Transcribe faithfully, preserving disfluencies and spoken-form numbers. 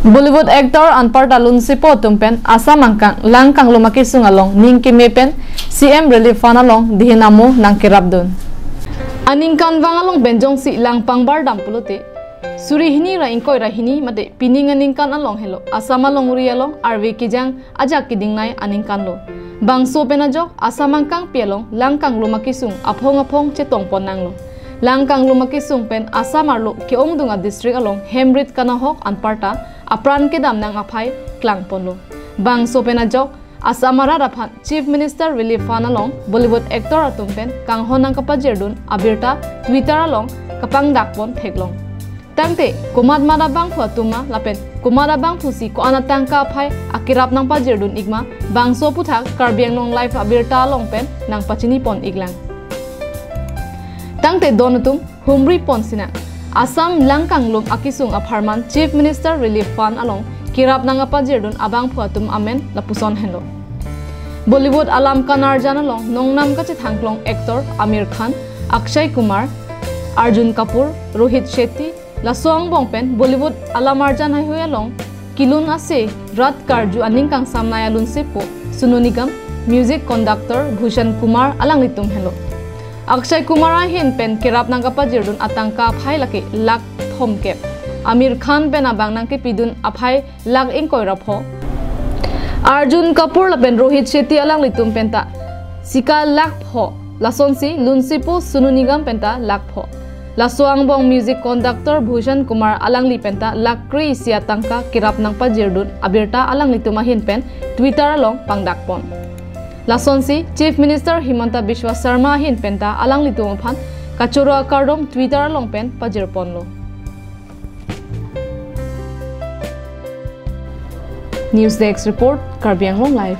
Bollywood actor anparta lunsepo atum pen Assam angkang lang kanglum akesung along ning keme pen C M Relief Fund along dihin amo nangkerapdun. Aningkanvang along pen jongsi lang pangbardam pulote, suri hini ra ingkoi ra hini mate pining aningkan along helo Assam alongri along arve kejang ajak kedingnei aningkan lo. Bangso pen ajok Assam angkangpi along lang kanglum akesung aphong aphong chetongpon nanglo. Lang kanglum akesung pen Assam arlo ke-ongdung adistrict along hemrit kanahok anparta apran kedam nang aphai klangponlo. Bangso pen ajok Assam arat aphan Chief Minister Relief Fund along Bollywood actor atum pen kanghon nangkapajirdun abirta Twitter along kapangdakpon theklong. Tangte komat mat abangphu atum ma lapen komat abangphusi ko-an atangka aphai akerap nangpajirdun ik ma, bangso aphuthak Karbi Anglong Live abirta along pen nangpachinipon iklang. Tangte don atum, humripon sinang. Assam lang kanglum akesung apharman Chief Minister Relief Fund along kerap nangkapajirdun abangphu atum amen lapuson henlo. Bollywood alam kanarjan along nongnam kachethangklong actor Aamir Khan, Akshay Kumar, Arjun Kapoor, Rohit Shetty, laso angbong pen Bollywood alam arjan haihui along kelun ase rat karju aning kangsamnei alunsepo Sonu Nigam, music conductor Bhushan Kumar alanglitum henlo. Akshay Kumar ahin pen kerap nangkapajirdun atangka aphai lake lakh thomkep. Aamir Khan pen abang nangkepidun aphai lakh ingkoi ra pho. Arjun Kapoor lapen Rohit Shetty alanglitum penta sika lakh pho. Lasonsi lunsepo Sonu Nigam penta lakh pho. Laso angbong music conductor Bhushan Kumar alangli penta lakh kre-isi atangka kerap nangpajirdun abirta alanglitum ahin pen Twitter along pangdakpon. Lasonsi Chief Minister Himanta Biswa Sarma ahin penta alanglitum aphan kachoro akardom Twitter along pen pajirponlo. News Desk Report, Karbi Anglong Live.